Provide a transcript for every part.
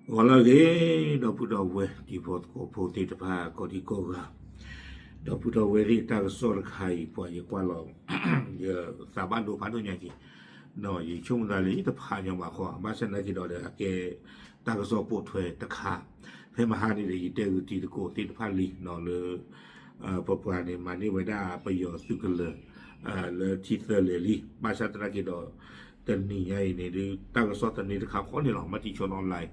ဂီၤလၢအဂ့ၤ, ဒီပုၢ်ဒီဝဲၢ်တံၤဖိသကိးဖိသ့ၣ်တဖၣ်ကိးဒံကိးဂၤ, ဒီပုၢ်ဒီဝဲၢ်သ့ၣ် တၢ်ကစီၣ်တခါအံၤ ပှၤယကွၢ်လီၤ ယသးဘၣ်ဒိဖးဒိၣ်ညါက့ၤ, ယဆိကမိၣ်သးလၢယတဖးညီဘၣ်ဃီ, ဘၣ်ဆၣ်သနာ်က့ဒီး အကဲတၢ်ကစီၣ်ပိာ်ထွဲတခါ, ဖဲမဟါန့ၣ်ဒီး ယတဲဂုာ်တံၤသကိးသ့ၣ်တဖၣ်လံလၢ ပပှၤန့ၣ် မၤန့ၢ်ဝဲဒၣ်ပယီၤသုးကလၢၤ လၢထံသၢလဲၢ်လံ, ဘၣ်ဆၣ်သနာ်က့ဒီး တနံၤညါအံၤန့ၣ်ဒုး တၢ်ကစီၣ်သန့တခါဃီန့ၣ်လီၤ, မၤတံၤဆိ online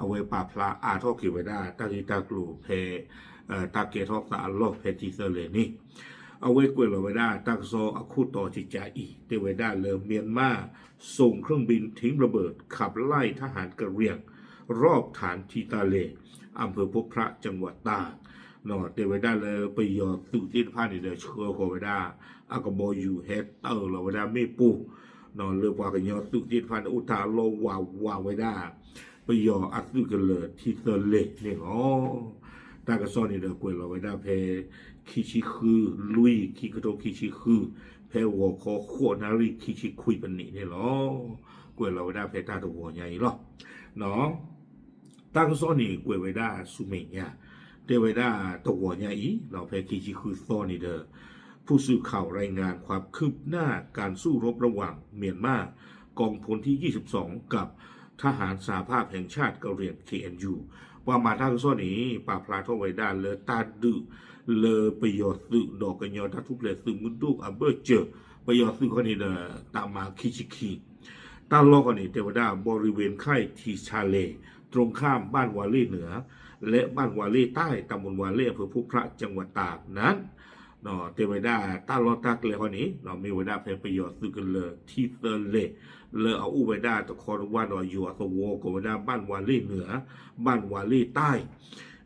အဝဲပာ်ဖျါအါထီၣ်က့ၤဝဲဒၣ် တၢ်ဂ့ၢ်တၢ်ကျိၤဖဲ တၢ်ကဲထီၣ်သးအလီၢ်ဖဲထံသၢလဲၢ်န့ၣ်, အဝဲကွဲးလီၤဝဲဒၣ်တၢ်ကစီၣ်အခိၣ်တီကကးအံၤ တဲဝဲဒၣ်လၢ မြန်မာ ส่งเครื่องบินทิ้งระเบิดขับไล่ทหารกะเหรี่ยงรอบฐานทีตาเล อำเภอพบพระ จังหวัดตาก တဲဝဲဒၣ်လၢပယီၤသုးသ့ၣ်တဖၣ်န့ၣ်ဒီး ဆှၢဃီၤဝဲဒၣ် အကဘီယူၤဟဲတၢၤလီၤဝဲဒၣ်မ့ၣ်ပိၢ် လၢပှၤကညီသုးသ့ၣ်တဖၣ်န့ၣ် အိၣ်တၢ်အလီၢ်ဝးဝးဝဲဒၣ် ပယီၤအသုးကလၢၤထံသၢလဲၢ်န့ၣ်လီၤ. တၢ်ကစီၣ်န့ၣ်ဒီးကွဲးလီၤဝဲဒၣ်ဖဲ ခံဆံဃု လွံၢ် ခံကထိခံဆံဃု ဖဲဂီၤခီဃိးနၣ်ရံၣ်ခံဆံခွံပနံးန့ၣ်လီၤ. ကွဲးလီၤဝဲဒၣ်ဖဲတၢ်တဂီၤညါအံၤလီၤ. တၢ်ကစီၣ်န့ၣ်ကွဲးဝဲဒၣ်ဆူမဲာ်ညါ, တဲဝဲဒၣ်တဂီၤညါအံၤ ဖဲခံဆံဃုသီန့ၣ်ဒီး ผู้สื่อข่าวรายงานความคืบหน้าการสู้รบระหว่างเมียนมากองพลที่ยี่สิบสองกับทหารสหภาพแห่งชาติกะเหรี่ยง เคเอ็นยู ပှၤမၤတၢ်ကစီၣ်န့ၣ် ပာ်ဖျါထီၣ်ဝဲဒၣ်လၢတၢ်ဒုးလၢပယီၤသုးဒီးကညီတၢ်ထူၣ်ဖျဲးသုးမုၢ်ဒိၣ်အဘၢၣ်စၢၤ, ပယီၤသုးခီန့ၣ်ဒီး တပ်မ ခံဆံခံ တၢ်လီၢ်ခီန့ၣ် တဲဝဲဒၣ် บริเวณค่ายทีชาเล ตรงข้ามบ้านวาเล่เหนือ และบ้านวาเล่ใต้ ตำบลวาเล่ อำเภอพบพระ จังหวัดตากนั้น တဲဝဲဒၣ်တၢ်လီၢ်တၢ်ကျဲခီန့ၣ် မ့ၢ်ဝဲဒၣ်ဖဲပယီၤသုးကလၢၤထံသၢလဲၢ် လၢအအိၣ်ဝဲဒၣ်တခီတဝၢ်ဒီးယိၤအသဝီကိးဝဲဒၣ် บ้านวาเล่เหนือ บ้านวาเล่ใต้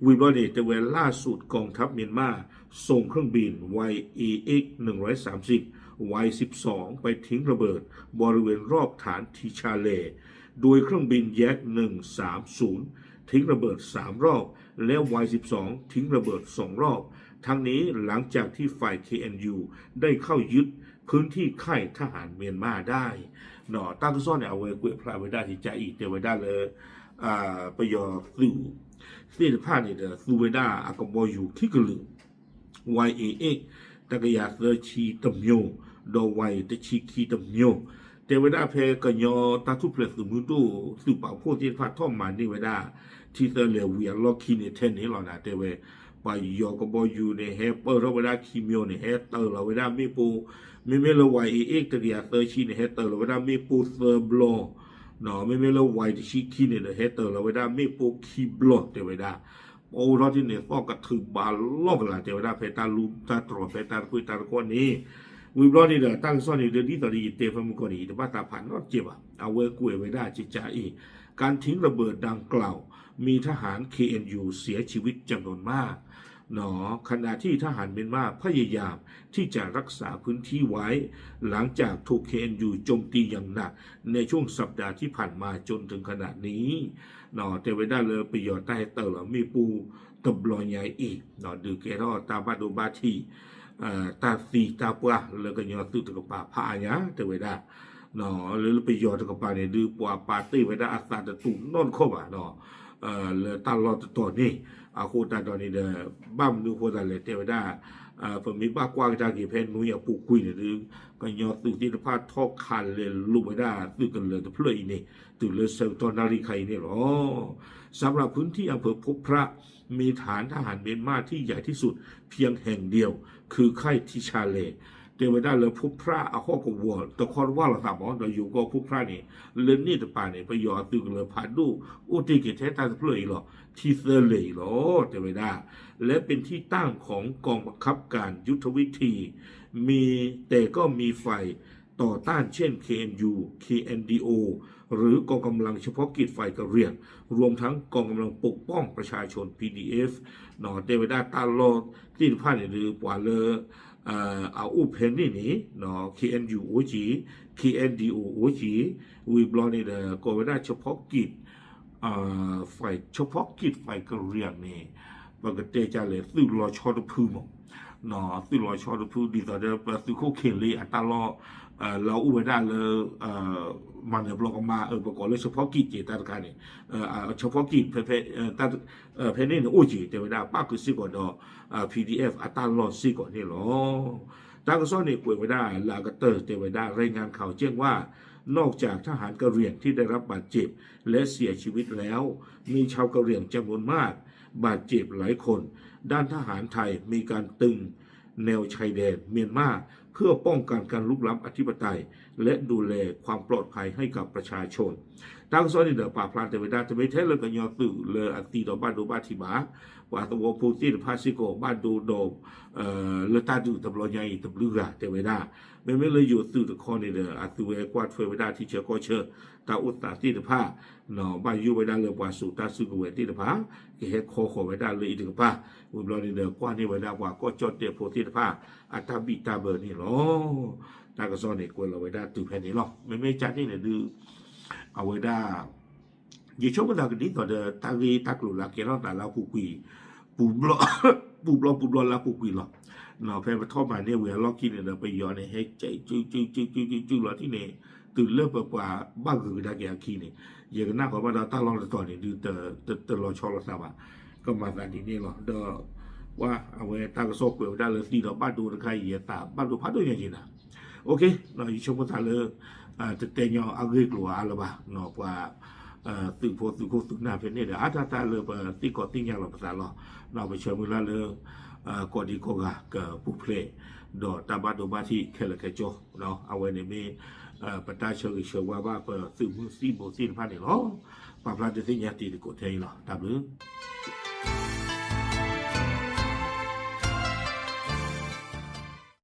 ဝံၤဘျီန့ၣ် တဲဝဲ ล่าสุดกองทัพเมียนมาส่งเครื่องบิน วายเอเอ็กซ์หนึ่งร้อยสามสิบ วายสิบสอง ไปทิ้งระเบิดบริเวณรอบฐานทีชาเล โดยเครื่องบินแยกหนึ่งสามศูนย์ ทิ้งระเบิดสามรอบ และ วายสิบสอง ทิ้งระเบิดสองรอบ ทั้งนี้หลังจากที่ฝ่าย เคเอ็นยู ได้เข้ายึดพื้นที่ค่ายทหารเมียนมาได้ တၢ်ကစီၣ်န့ၣ် အဝဲကွဲးဖျါဝဲဒၣ်ကကးအံၤ တဲဝဲဒၣ်လၢ ပယီၤသုးသ့ၣ်တဖၣ်န့ၣ်ဒီး သူဝဲဒၣ်အကဘီယူၤခံကလုာ် ဝါအ့အ့ၣ် တကယၤသၢဆံတမျိုး ဒီး ဝါအ့ တဆံခံတမျိုး တဲဝဲဒၣ်ဖဲကညီတၢ်ထူၣ်ဖျဲးသုးမုၢ်ဒိၣ် သုးပာ်ဖှိၣ်သ့ၣ်တဖၣ်ထီၣ်မၤန့ၢ်ဝဲဒၣ် ထံသၢလဲၤဝံၤအလီၢ်ခံန့ၣ်ထဲန့ၣ်လီၤနၤ တဲဝဲ ပယီၤကဘီယူၤန့ၣ် ဟဲပၢၢ်ထီၣ်ဝဲဒၣ်ခံမျိုးန့ၣ် ဟဲတၢၤလီၤဝဲဒၣ်မ့ၣ်ပိၢ် မ့မ့ၢ်လၢ ဝါအ့အ့ၣ် တကယၤသၢဆံန့ၣ် ဟဲတၢၤလီၤဝဲဒၣ်မ့ၣ်ပိၢ်သၢဘျီ မ့မ့ၢ်လၢ ဝါအ့ တဆံခံန့ၣ်ဒီး ဟဲတၢၤလီၤဝဲဒၣ်မ့ၣ်ပိၢ်ခံဘျီ တဲဝဲဒၣ် ပအိၣ်ထီၣ်ထံန့ၣ် သီၣ်ကထုးဘၣ်လီၢ်ကလာ် တဲဝဲဒၣ်ဖဲတၢ်လူတၢ်တြီၤဖဲတၢ်တကွ့ၢ်တၢ်တကွီၢ်န့ၣ် ဝံၤဘျီန့ၣ်ဒီး တၢ်ကစီၣ်န့ၣ် ဒ်သိးဒီးယတဲဖဲမုၢ်ကီၢ်န့ၣ် ယတဘၣ်သးဖးနီတစဲးဘၣ် အဝဲကွဲးဝဲဒၣ်ကကးအံၤ การทิ้งระเบิดดังกล่าว มีทหาร เคเอ็นยู เสียชีวิตจำนวนมาก ขณะที่ทหารเมียนมาพยายามที่จะรักษาพื้นที่ไว้ หลังจากถูก เคเอ็นยู โจมตีอย่างหนักในช่วงสัปดาห์ที่ผ่านมาจนถึงขณะนี้ တဲဝဲဒၣ်လၢပယီၤတၢ်ဟဲတၢၤလီၤမ့ၣ်ပိၢ်တဘျီညါအံၤ ဒုးကဲထီၣ်တၢ်ဘၣ်ဒိဘၣ်ထံး တၢ်သံတၢ်ပှၢ်လၢကညီသုးတကပၤဖးအါညါ တဲဝဲဒၣ် လၢပယီၤတကပၤန့ၣ်ဒုး ပှၤပာ်တ့ၢ်ဝဲဒၣ်အသးတတူာ်နီတခီၣ်ဘၣ် လၢတၢ်လီၢ်တတီၤန့ၣ် အဃိသတးဒီးန့ၣ်ဒီး ဘၣ်မနုၤအဃိသတးလဲၣ် တဲဝဲဒၣ် ပမ့ၢ်ဘၣ်ကွၢ်ကဒါက့ၤဖဲနွံအပူၤကွံာ်န့ၣ်ဒုး ကညီသုးသ့ၣ်တဖၣ်ထီၣ်ခးလဲၤလိာ်ဝဲဒၣ်သုးကလၢၤတဖျၢၣ်အံၤန့ၣ် တုၤလၢဆၢကတီၢ်နၣ်ရံၣ်ခါအံၤန့ၣ်လီၤ. สำหรับพื้นที่อำเภอพบพระ มีฐานทหารเมียนมาที่ใหญ่ที่สุดเพียงแห่งเดียว คือค่ายทีชาเล တဲဝဲဒၣ်လၢ พบพระ အဟီၣ်ကဝီၤတခီတဝၢ်လိာ်သးမး ဒီးယိၤကီၢ် พบพระ န့ၣ် လၢန့ၣ်တပၤန့ၣ် ပယီၤအသုးကလၢၤဖးဒိၣ် အိၣ်တ့ၢ်က့ၤထဲတၢ်တဖျၢၣ်အံၤလီၤ ထံသၢလဲၢ်အံၤလီၤ တဲဝဲဒၣ် และเป็นที่ตั้งของกองบังคับการยุทธวิธี มีแต่ก็มีฝ่ายต่อต้านเช่น เคเอ็นยู เคเอ็นดีโอ หรือกองกำลังเฉพาะกิจฝ่ายกะเหรี่ยง รวมทั้งกองกำลังปกป้องประชาชน พีดีเอฟ တဲဝဲဒၣ်တၢ်လီၢ်သ့ၣ်တဖၣ်န့ၣ်ဒီး ပှၤလၢ အအိၣ်ဖဲန့ၣ်န့ၣ် KNU အိၣ်က့ၤ KNDO အိၣ်က့ၤ ဝံၤဘျီန့ၣ်ဒီး ကိးဝဲဒၣ် เฉพาะกิจ ฝ่าย เฉพาะกิจ ฝ่ายกะเหรี่ยง န့ၣ် ပကတဲကလဲၣ် သုးလီၤဆီတဖုမး သုးလီၤဆီတဖု ဒ်သိးဒီးပသုးခိၣ်ခ့လ့အတၢ်လီၢ် လၢအအိၣ်ဝဲဒၣ်လၢ မၤနၢၤဘျီကမါ ပကိးလၢ เฉพาะกิจ က့ၤတၢ်တခါန့ၣ် เฉพาะกิจ ဖဲန့ၣ်န့ၣ်အိၣ်က့ၤ တဲဝဲဒၣ် ပၣ်ဃုာ်စ့ၢ်ကီးဒီး PDF အတၢ်လီၢ်စ့ၢ်ကီးန့ၣ်လီၤ. တၢ်ကစီၣ်န့ၣ်ကွဲးဝဲဒၣ်လၢအကတၢၢ်တဲဝဲဒၣ် รายงานข่าวแจ้งว่า นอกจากทหารกะเหรี่ยงที่ได้รับบาดเจ็บและเสียชีวิตแล้ว มีชาวกะเหรี่ยงจำนวนมากบาดเจ็บหลายคน ด้านทหารไทยมีการตึงแนวชายแดนเมียนมา เพื่อป้องกันการรุกรานอธิปไตย และดูแลความปลอดภัยให้กับประชาชน တၢ်ကစီၣ်န့ၣ်ဒီးပာ်ဖျါတဲဝဲဒၣ် တမ့ၢ်ထဲလၢကညီသုးလၢအသံဒီးဘၣ်ဒိဘၣ်ထံးဘၣ်, ပှၤသဝီဖိသ့ၣ်တဖၣ်စ့ၢ်ကီးဘၣ်ဒိဒီး လၢတၢ်ဒုးတဘျီညါအံၤတဘျုးဂၤတဲဝဲဒၣ်, မ့မ့ၢ်လၢယိၤသုးတခီန့ၣ်ဒီး အသုဝဲကွၢ်ထွဲဝဲဒၣ်ထံဆၢကီၢ်ဆၢ တၢ်အိၣ်သးသ့ၣ်တဖၣ် ဘၣ်ယိၣ်ဝဲဒၣ်လၢပှၤစိာ်တၢ်စုကဝဲၤသ့ၣ်တဖၣ် ကဟဲခီဃီၤဝဲဒၣ်လၢအံၤတကပၤ, ဝံၤဘျီန့ၣ်ဒီးကွၢ်န့ၢ်ဝဲဒၣ်ပှၤကီၢ်ကၠီၣ်တဲၣ်ဖိသ့ၣ်တဖၣ် အတၢ်ဘံၣ်တၢ်ဘၢန့ၣ်လီၤ. တၢ်ကစီၣ်န့ၣ်ကွဲးလီၤဝဲဒၣ်တုၤဖဲန့ၣ်လီၤ. မ့မ့ၢ်ကန့ၣ်န့ၣ်ဒုး အဝဲဒၣ် ယဆိကမိၣ်သးကဒ်သိးဒီး တၢ်ဂ့ၢ်တၢ်ကျိၤလၢအကဲထီၣ်သးလၢအပူၤကွံာ် ပူၤဘျီပူၤဘျီလၢအပူၤကွံာ်လီၤ. ဖဲပထီၣ်မၤန့ၢ်ဝံၤအလီၢ်ခံန့ၣ်ဒီး ပယီၤန့ၣ် ဟဲကဲကၠူကၠူကၠူကၠူကၠူကၠူလီၤတံၢ်န့ၣ် တုၤလၢပပှၤဘၣ်ဂုာ်ကဒါက့ၤအခံန့ၣ် ယကနၣ်ဃီဘၣ်ဒီးတၢ်လီၢ်တတီၤန့ၣ်ဒုး တလီၤဆီလိာ်သးဘၣ်. ကမၤသးဒ်န့ၣ်လီၤ. ဒီး ပှၤအဝဲတၢ်ကစီၣ်ကွဲးဝဲဒၣ်လၢသံဒီးဘၣ်ဒိတခါအံၤ ယသးဘၣ်ဒိဖးဒိၣ်ညါက့ၤနၤ ယဆိကမိၣ်သးလၢ တတဲညီအဂ့ၢ်ကျိၤအါလၢၤဘၣ်, ပှၤ သုးဖိသုးခိၣ်သုးနၢ်ဖဲန့ၣ်ဒီး အါတၢ်တၢ်လၢပသ့ၣ်ကီးသ့ၣ်ညါလီၤပသးလီၤ. ပဆၢမုၢ်လၢ်လၢ ကိးဒံကိးဂၤကပူၤဖျဲး ဒီးတၢ်ဘၣ်ဒိဘၣ်ထံးခဲလၢာ်ခဲဆ့, အဝဲန့ၣ်မ့ၢ် ပတၢ်ဆၢဂ့ၤဆၢဝါဘၣ်ပသုးမုၢ်သံၣ်ဘိသ့ၣ်တဖၣ်န့ၣ်လီၤ. ပာ်ဖျါဒုးသ့ၣ်ညါတံၤသကိးထဲအံၤလီၤ. တၢ်ဘျုး